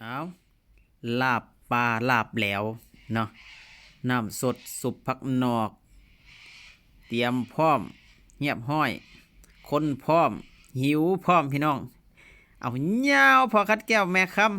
ອ້າວ ລາບປາ ລາບແຫຼວເນາະ ນ້ຳສົດ ຊຸບຜັກໜອກ ຕຽມພ້ອມຮຽບຮ້ອຍ ຄົນພ້ອມ ຫິວພ້ອມ ພີ່ນ້ອງ. ເອົາ ຍາວ ພໍ່ຂັນແກ້ວ ແມ່ຄຳ.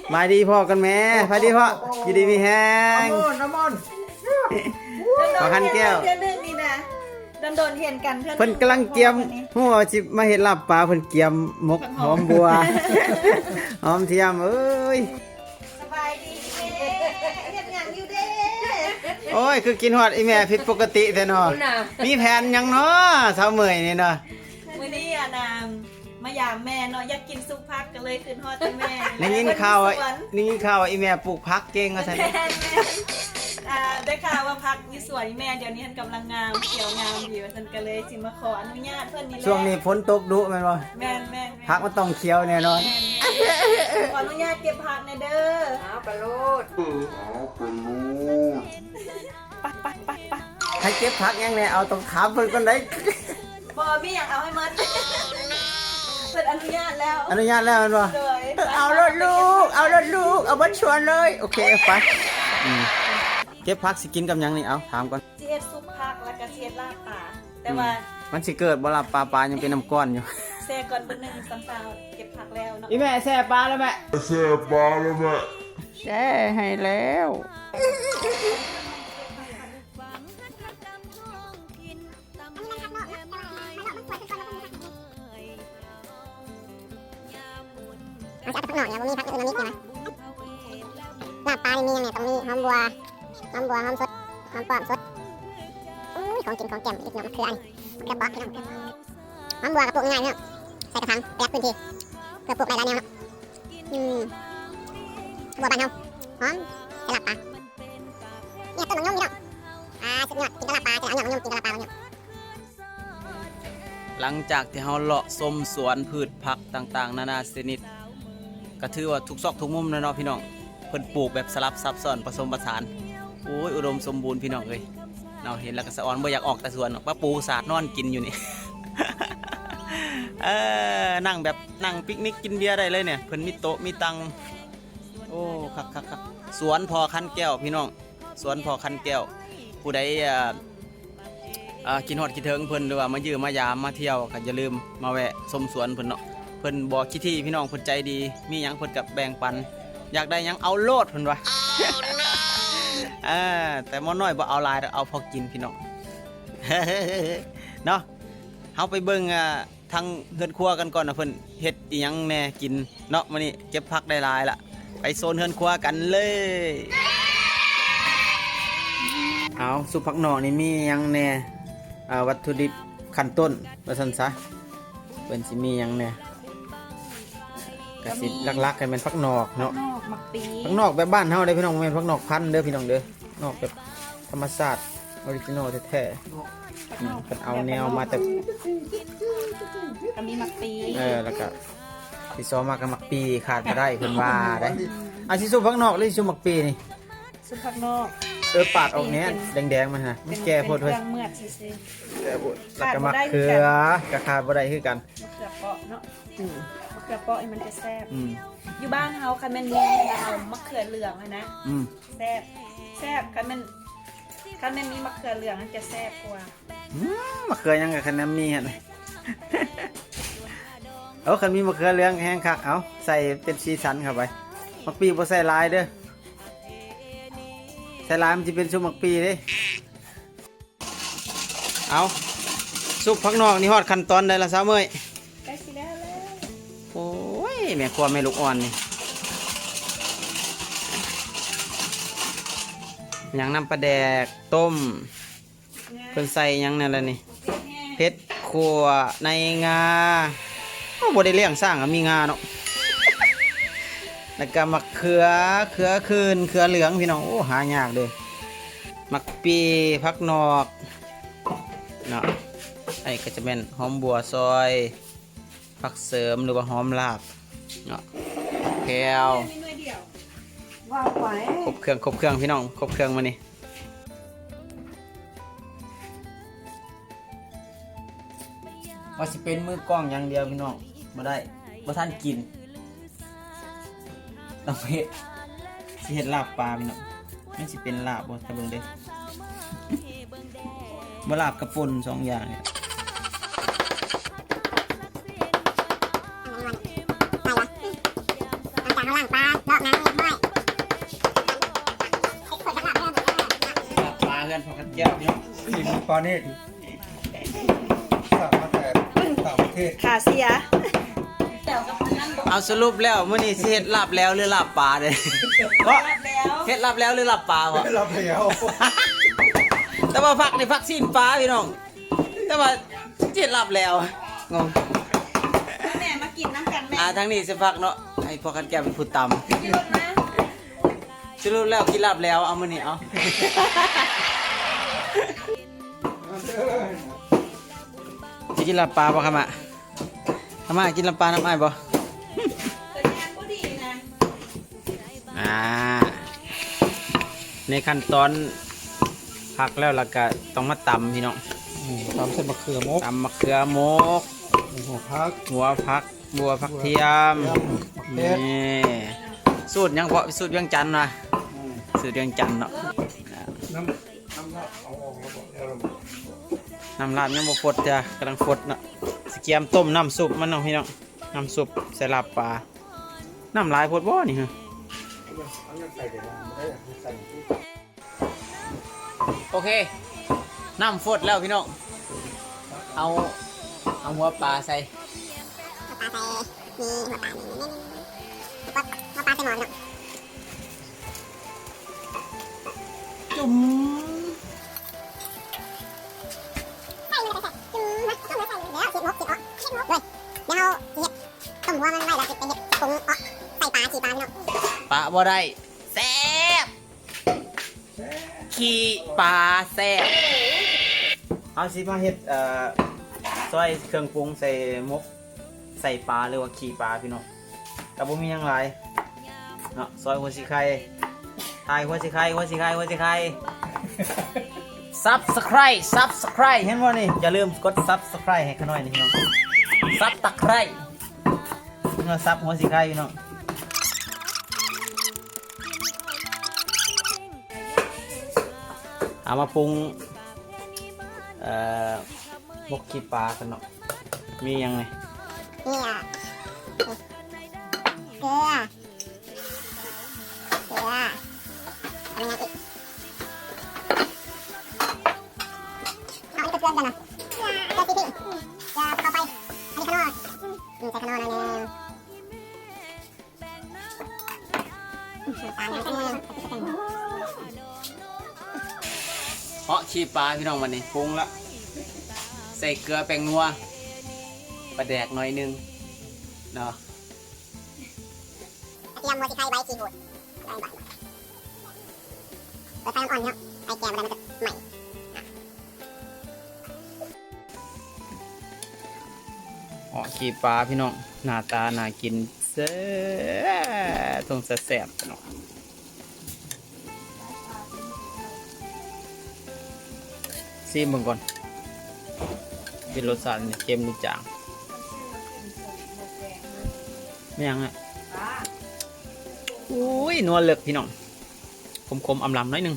ສະບາຍດີພໍ່ກັນແມ່ ສະບາຍດີພໍ່ ຢູ່ດີມີແຮງ ນ້ຳມົນ ນ້ຳມົນ ພໍ່ຂັນແກ້ວ ເທື່ອໜຶ່ງນີ້ນະ ດົນໆເຫັນກັນເທື່ອໜຶ່ງ ເພິ່ນກຳລັງກຽມ ຮູ້ວ່າຊິມາເຮັດລາບປາ ເພິ່ນກຽມໝົກຫອມບົວ ຫອມທຽມເອີຍ. ສະບາຍດີແມ່ ເຮັດຫຍັງຢູ່ເດ້? ໂອ້ຍ ຄືກິນຮອດອີແມ່ຜິດປົກກະຕິແທ້ເນາະ ມີແຜນຫຍັງເນາະ ສາວເໝີຍນີ້ເນາະ? ມື້ນີ້ອັນນ່າ ມາຢາມແມ່ເນາະ ຢາກກິນຊຸບຜັກ ກໍເລີຍຄິດຮອດແຕ່ແມ່. ໄດ້ຍິນຂ່າວວ່າ ໄດ້ຍິນຂ່າວວ່າອີແມ່ປູກຜັກເກັ່ງວ່າຊັ້ນ. ແມ່ນໆ ອ່າ ໄດ້ຂ່າວວ່າຜັກຢູ່ສວນອີແມ່ ດຽວນີ້ຫັ້ນກຳລັງງາມ ຂຽວງາມດີວ່າຊັ້ນ ກໍເລີຍຊິມາຂໍອະນຸຍາດເພິ່ນນີ້ແຫຼະ. ຊ່ວງນີ້ຝົນຕົກດຸແມ່ນບໍ່? ແມ່ນໆໆ ຜັກມັນຕ້ອງຂຽວແນ່ນອນ. ແມ່ນໆ ຂໍອະນຸຍາດເກັບຜັກແນ່ເດີ. ເອົາໄປໂລດ ເອົາໄປໂລດ. ໃຜເກັບຜັກຫຍັງແນ່ ເອົາ ຕ້ອງຖາມເພິ່ນກ່ອນໄດ໋. ບໍ່ມີຫຍັງ ເອົາໃຫ້ໝົດ ເພິ່ນອະນຸຍາດແລ້ວ ອະນຸຍາດແລ້ວແມ່ນບໍ່? ໂດຍ ເອົາໂລດລູກ ເອົາໂລດລູກ ເອົາເບິດສວນເລີຍ. ໂອເຄ ໄປ ອືມ ເກັບຜັກຊິກິນກັບຫຍັງນີ້? ເອົາ ຖາມກ່ອນ. ຊິເຮັດຊຸບຜັກ ແລ້ວກໍຊິເຮັດລາບປາ ແຕ່ວ່າ ອືມ ມັນຊິເກີດບໍ່ລາບປາ? ປາຍັງເປັນນ້ຳກ້ອນຢູ່. ແຊ່ກ່ອນເບິ່ງໜຶ່ງ ສຳຊາວເກັບຜັກແລ້ວເນາະ. ອີແມ່ແຊ່ປາແລ້ວແມ່ ແຊ່ປາແລ້ວແມ່ ແຊ່ໃຫ້ແລ້ວ. ເຮົາຊິເອົາແຕ່ຜັກໜອກນີ້ ບໍ່ມີຜັກອື່ນ ບໍ່ມີຫຍັງນະ. ລາບປານີ້ມີຫຍັງແນ່? ຕ້ອງມີຫອມບົວ ຫອມບົວ ຫອມສົດ ຫອມປ້ອມສົດ. ໂອ້ຍ ຂອງກິນຂອງແກ້ມ ເຮັດໜອກມະເຂືອ ອັນນີ້ ມະເຂືອເປາະ ພີ່ນ້ອງ. ຫອມບົວກໍປູກງ່າຍໆ ເນາະ ໃສ່ກະຖາງ ປະຢັດພື້ນທີ່ ເພື່ອປູກໄດ້ຫຼາຍແນວເນາະ. ອືມ ບົວບ້ານເຮົາ ຫອມ ໃສ່ລາບປາ. ນີ້ຕົ້ນໝາກຍົມ ພີ່ນ້ອງ ອ່າ ສຸດຍອດ ກິນກັບລາບປາ ຈະເອົາຍອດໝາກຍົມ ກິນກັບລາບປາ ໝາກຍົມ. ຫຼັງຈາກທີ່ເຮົາເລາະຊົມສວນພືດຜັກຕ່າງໆນານາຊະນິດ ກໍຖືວ່າທຸກຊອກທຸກມຸມແລ້ວເນາະພີ່ນ້ອງ ເພິ່ນປູກແບບສະຫຼັບຊັບຊ້ອນປະສົມປະສານ. ໂອ້ຍ ອຸດົມສົມບູນພີ່ນ້ອງເອີຍເນາະ. ເຫັນແລ້ວກໍສະອອນ ບໍ່ຢາກອອກແຕ່ສວນເນາະ ປະປູສາດນອນກິນຢູ່ນີ້. ເອີ ນັ່ງແບບນັ່ງປິກນິກກິນເບຍໄດ້ເລີຍນີ້ ເພິ່ນມີໂຕະມີຕັ່ງ. ໂອ້ ຄັກໆໆ ສວນພໍ່ຂັນແກ້ວ ພີ່ນ້ອງ. ສວນພໍ່ຂັນແກ້ວ ຜູ້ໃດ ເອີ ເອີ ຄິດຮອດຄິດເຖິງເພິ່ນ ຫຼືວ່າມາຢ້ຽມມາຢາມມາທ່ຽວ ກໍຢ່າລືມມາແວະຊົມສວນເພິ່ນເນາະ. ເພິ່ນບໍ່ຂີ້ຖີ່ພີ່ນ້ອງ ເພິ່ນໃຈດີ ມີຫຍັງເພິ່ນກໍແບ່ງປັນ ຢາກໄດ້ຫຍັງເອົາໂລດເພິ່ນວ່າ. ເອີ ແຕ່ໝໍນ້ອຍບໍ່ເອົາຫຼາຍດອກ ເອົາພໍກິນພີ່ນ້ອງ ເນາະ. ເຮົາໄປເບິ່ງ ເອີ ທາງເຮືອນຄົວກັນກ່ອນວ່າເພິ່ນເຮັດອີ່ຫຍັງແດ່ກິນເນາະ. ມື້ນີ້ເກັບຜັກໄດ້ຫຼາຍລະ ໄປໂຊນເຮືອນຄົວກັນເລີຍ. ເອົາ ຊຸບຜັກໜອກນີ້ມີຫຍັງແດ່? ເອີ ວັດຖຸດິບຂັ້ນຕົ້ນວ່າຊັ້ນຊະ ເພິ່ນຊິມີຫຍັງແດ່? ກະຊິຫຼັກໆ ກໍແມ່ນຜັກໜອກເນາະ ຜັກໜອກ ໝາກປີ ຜັກໜອກແບບບ້ານເຮົາເດ້ພີ່ນ້ອງ ບໍ່ແມ່ນຜັກໜອກພັນເດີພີ່ນ້ອງເດີ. ນອກແບບທຳມະຊາດ ອໍຣິຈິນອລແທ້ໆ. ອືມ ເພິ່ນເອົາແນວມາແຕ່ ກໍມີໝາກປີ ເອີ ແລ້ວກໍທີ່ຊອບມາກໍໝາກປີຂາດບໍ່ໄດ້ເພິ່ນວ່າເດ້. ອືມ ອາ ຊິຊຸບຜັກໜອກ ຫຼືຊິຊຸບໝາກປີນີ້? ຊຸບຜັກໜອກ. ເອີ ປາດອອກແນ່ ແດງໆ ມັນຫັ້ນນະ ມັນແກ່ໂພດເວີຍ ເປັນເຄື່ອງເມືອດຊື່ໆ ແກ່ໂພດ. ແລ້ວກໍໝາກເຂືອ ຂາດບໍ່ໄດ້ຄືກັນ ກໍຂາດບໍ່ໄດ້ຄືກັນ ໝາກເຂືອເປາະເນາະ. ອືມ ໝາກເຂືອເປາະນີ້ມັນຈະແຊບ. ອືມ ຢູ່ບ້ານເຮົາຄັນແມ່ນມີ ເຮົາເອົາໝາກເຂືອເຫຼືອງຫັ້ນນະ. ອືມ ແຊບ ແຊບ ຄັນແມ່ນ ຄັນແມ່ນມີໝາກເຂືອເຫຼືອງຫັ້ນຈະແຊບກວ່າ. ອືມ ໝາກເຂືອຫຍັງກໍຄັນແມ່ນມີຫັ້ນ. ໂອ້ ຄັນມີໝາກເຂືອເຫຼືອງແຮງຄັກ ເອົາ ໃສ່ເປັນສີສັນເຂົ້າໄປ. ໝາກປີບໍ່ໃສ່ຫຼາຍເດີ ໃສ່ຫຼາຍມັນຊິເປັນຊຸບໝາກປີເດ້. ເອົາ ຊຸບຜັກໜອກນີ້ຮອດຂັ້ນຕອນໃດລະສາວເໝີຍ? ໃກ້ຊິແລ້ວແລ້ວ. ໂອ້ຍ ແມ່ຄົວແມ່ລູກອ່ອນນີ້ ຫຍັງ ນ້ຳປາແດກຕົ້ມ ເພິ່ນໃສ່ຫຍັງແນ່ລະນີ້? ເຜັດຂົ້ວໃນງາ. ໂອ້ ບໍ່ໄດ້ລ້ຽງຊ້າງກໍມີງາເນາະ. ແລ້ວກໍໝາກເຂືອ ເຂືອຂື່ນ ເຂືອເຫຼືອງ ພີ່ນ້ອງ. ໂອ້ ຫາຍາກເດີ້. ໝາກປີ ຜັກໜອກເນາະ. ອັນນີ້ກໍຈະແມ່ນຫອມບົ່ວຊອຍ ຜັກເສີມ ຫຼືວ່າຫອມລາບເນາະ ແພ້ວ ວ່າໄປ ຄົບເຄື່ອງ ຄົບເຄື່ອງ ພີ່ນ້ອງ ຄົບເຄື່ອງມື້ນີ້. ວ່າຊິເປັນມືກ້ອງຢ່າງດຽວ ພີ່ນ້ອງ ບໍ່ໄດ້ ບໍ່ທັນກິນ ຕ້ອງເຮັດ ຊິເຮັດລາບປາ ພີ່ນ້ອງ ມັນຊິເປັນລາບບໍ່ ຖ້າເບິ່ງເດີ້ ບໍ່ລາບກະປົ່ນ ສອງຢ່າງນີ້. ຫຼັງຈາກເຮົາລ້າງປາລອກນ້ຳຮຽບຮ້ອຍ ລາບປາເຮືອນພໍ່ຂັນແກ້ວ ພີ່ນ້ອງ ສີມືປານີດ ສັ່ງມາແຕ່ຕ່າງປະເທດ ຂາເສຍ. ເອົາ ສະຫຼຸບແລ້ວມື້ນີ້ຊິເຮັດລາບແຫຼວ ຫຼືລາບປາເດີ້ ເພາະ ເຮັດລາບແຫຼວ ຫຼືລາບປາເພາະ ລາບແຫຼວ ແຕ່ວ່າຜັກນີ້ ຜັກຊີ້ນປາ ພີ່ນ້ອງ ແຕ່ວ່າຊິເຮັດລາບແຫຼວ ງົງ ແມ່ມາກິນນຳກັນແມ່ ອ່າ ທາງນີ້ຊິຜັກເນາະ ໃຫ້ພໍ່ຂັນແກ້ວເປັນຜູ້ຕຳ ສະຫຼຸບແລ້ວກິນລາບແຫຼວ ເອົາ ມື້ນີ້ເອົາ ຊິກິນລາບປາບໍ່ ຄຳມະ? ຄຳມະ ກິນລາບປານຳອ້າຍບໍ່? ອ່າ ໃນຂັ້ນຕອນຜັກແລ້ວ ແລ້ວກະຕ້ອງມາຕຳ ພີ່ນ້ອງ ອືມ ຕຳໃສ່ໝາກເຂືອໝົກ ຕຳໝາກເຂືອໝົກ ຫົວຜັກ ຫົວຜັກ ບົວຜັກທຽມ ບັວຜັກທຽມ ນີ້ ສູດຫຍັງເພາະ ສູດວຽງຈັນນະ ອືມ ສູດວຽງຈັນເນາະ ນ້ຳ ນ້ຳລາບເອົາອອກແລ້ວບໍ່? ນ້ຳລາບຍັງບໍ່ຟົດເທື່ອ ກຳລັງຟົດເນາະ ຊິກຽມຕົ້ມນ້ຳຊຸບມັນເນາະ ພີ່ນ້ອງ ນ້ຳຊຸບໃສ່ລາບປາ ນ້ຳຫຼາຍໂພດບໍ່ນີ້ ເອົາຍັງໃສ່ໄດ້ບໍ່? ບໍ່ໄດ້ ໃສ່ ໂອເຄ ນ້ຳຟົດແລ້ວພີ່ນ້ອງ ເອົາ ເອົາຫົວປາໃສ່ ຫົວປາໃສ່ ມີຫົວປາ ຫົວປາໃສ່ໝໍ້ເນາະ ຈຸ່ມ ໃສ່ ຈຸ່ມ ຈຸ່ມ ໃສ່ ແລ້ວຊິໝົກ ຊິເອາະ ເຮີ້ຍ ດຽວເຮົາຊິເຮັດຕົ້ມຫົວມັນໄວ້ ແລ້ວຊິໄປເຮັດປຸງເອາະ ໃສ່ປາ ຂີ້ປາພີ່ນ້ອງ ປະບໍ່ໄດ້ ແຊບ ຂີ້ປາແຊບ ເຮົາຊິມາເຮັດ ເອີ ຊອຍເຄື່ອງປຸງໃສ່ໝົກ ໃສ່ປາ ຫຼືວ່າຂີ້ປາ ພີ່ນ້ອງ ກໍບໍ່ມີຫຍັງຫຼາຍເນາະ ຊອຍຫົວສີໄຄ ຖ່າຍຫົວສີໄຄ ຫົວສີໄຄ ຫົວສີໄຄ Subscribe Subscribe ເຫັນບໍ່ນີ້ ຢ່າລືມກົດ Subscribe ໃຫ້ຂ້ານ້ອຍນີ້ ພີ່ນ້ອງ Subscribe ເນາະ ສັບຫົວສີໄຄ ພີ່ນ້ອງ ເອົາມາປຸງ ເອີ ໝົກຂີ້ປາກັນເນາະ ມີຫຍັງແດ່? ມີ ອ່າ ເກືອ ເກືອ ມີຫຍັງອີກ? ເອົາອັນນີ້ເກືອກັນນະ ເກືອຊີພິງ ເກືອພູເຂົາໄຟ ອັນນີ້ຂະໜໍ່ ອືມ ໃສ່ຂະໜໍ່ໜ້ອຍໜຶ່ງ ເອາະຂີ້ປາພີ່ນ້ອງ ບັດນີ້ປຸງລະ ໃສ່ເກືອ ແປ້ງນົວ ປາແດກໜ້ອຍໜຶ່ງເນາະ ກະທຽມ ຫົວສີໄຄ ໃບຂີ້ຫູດ ໄດ້ບາດ ເປີດໄຟອ່ອນໆ ເນາະ ໄຟແກ່ບໍ່ໄດ້ ມັນຈະໄໝ້. ເອາະຂີ້ປາພີ່ນ້ອງ ໜ້າຕາໜ້າກິນແຊບ ຕ້ອງແຊບໆ ພີ່ນ້ອງ ຊີມເບິ່ງກ່ອນ ເປັນລົດຊາດເຄັມຫຼືຈາງ ແມ່ນຫຍັງອະ ອຸ້ຍ ນົວເລິກພີ່ນ້ອງ ຂົມໆ ອຳລຳໜ້ອຍໜຶ່ງ.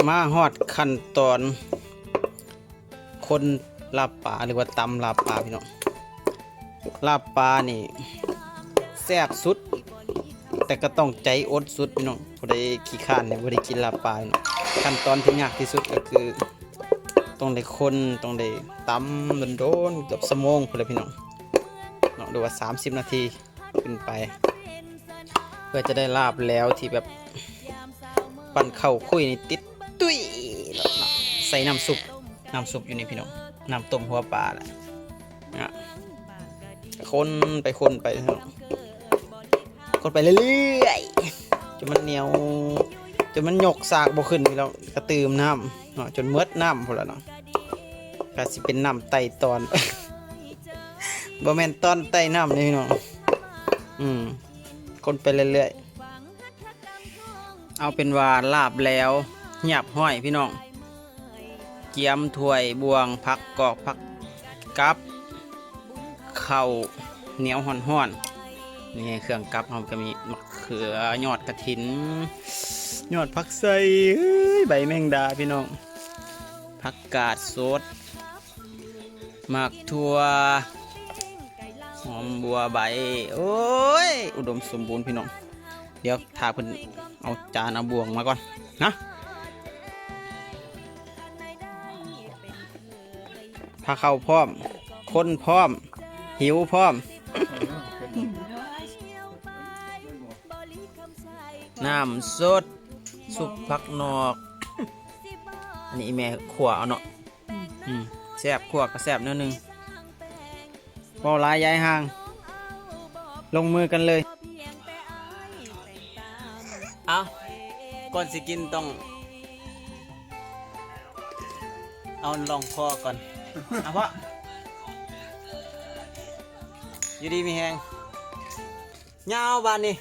ມາຮອດຂັ້ນຕອນຄົນລາບປາ ຫຼືວ່າຕຳລາບປາພີ່ນ້ອງ ລາບປານີ້ແຊບສຸດ ແຕ່ກໍຕ້ອງໃຈອົດສຸດພີ່ນ້ອງ ຜູ້ໃດຂີ້ຄ້ານນີ້ບໍ່ໄດ້ກິນລາບປາພີ່ນ້ອງ ຂັ້ນຕອນທີ່ຍາກທີ່ສຸດກໍຄືຕ້ອງໄດ້ຄົນ ຕ້ອງໄດ້ຕຳດົນໆ ເກືອບຊົ່ວໂມງພຸ້ນແຫຼະພີ່ນ້ອງເນາະ ຫຼືວ່າສາມສິບນາທີ ຂຶ້ນໄປ ເພື່ອຈະໄດ້ລາບແຫຼວທີ່ແບບ ປັ້ນເຂົ້າຄຸຍນີ້ຕິດຕຸ້ຍໂລດເນາະ ໃສ່ນ້ຳຊຸບ ນ້ຳຊຸບຢູ່ນີ້ພີ່ນ້ອງ ນ້ຳຕົ້ມຫົວປາແຫຼະນະ ຄົນໄປຄົນໄປພີ່ນ້ອງ ຄົນໄປເລື້ອຍໆ ຈົນມັນໜຽວ ຈົນມັນຍົກສາກບໍ່ຂຶ້ນພີ່ນ້ອງ ກະຕື່ມນ້ຳເນາະ ຈົນໝົດນ້ຳພຸ້ນລະເນາະ ກະຊິເປັນນ້ຳໄຕ່ຕອນ ບໍ່ແມ່ນຕອນໄຕ່ນ້ຳເດ້ພີ່ນ້ອງ ອືມ ຄົນໄປເລື້ອຍໆ ເອົາເປັນວ່າລາບແລ້ວຮຽບຮ້ອຍພີ່ນ້ອງ ກຽມຖ້ວຍບ່ວງ ຜັກກອກ ຜັກກັບ ເຂົ້າໜຽວຮ້ອນໆ ນີ້ເຄື່ອງກັບເຮົາກະມີໝາກເຂືອ ຍອດກະຖິນ ຍອດຜັກໄຊ ເອີຍ ໃບແມງດາພີ່ນ້ອງ ຜັກກາດສົດ ໝາກຖົ່ວ ຫອມບົວໃບ ໂອ້ຍ ອຸດົມສົມບູນພີ່ນ້ອງ ດຽວຖ້າເພິ່ນເອົາຈານເອົາບ່ວງມາກ່ອນນະ ພາເຂົ້າພ້ອມ ຄົນພ້ອມ ຫິວພ້ອມ ນ້ຳສົດ ຊຸບຜັກນອກ ອັນນີ້ອີ່ແມ່ຂົ້ວເອົາເນາະ ອືມ ແຊບ ຂົ້ວກະແຊບແນວໜຶ່ງ ເວົ້າຫຼາຍຢາຍຫ່າງ ລົງມືກັນເລີຍ ເອົາ ກ່ອນຊິກິນຕ້ອງ ເອົາລອງຄໍກ່ອນ ເອົາເພາະ ຢູ່ດີມີແຮງ ຍາວບາດນີ້.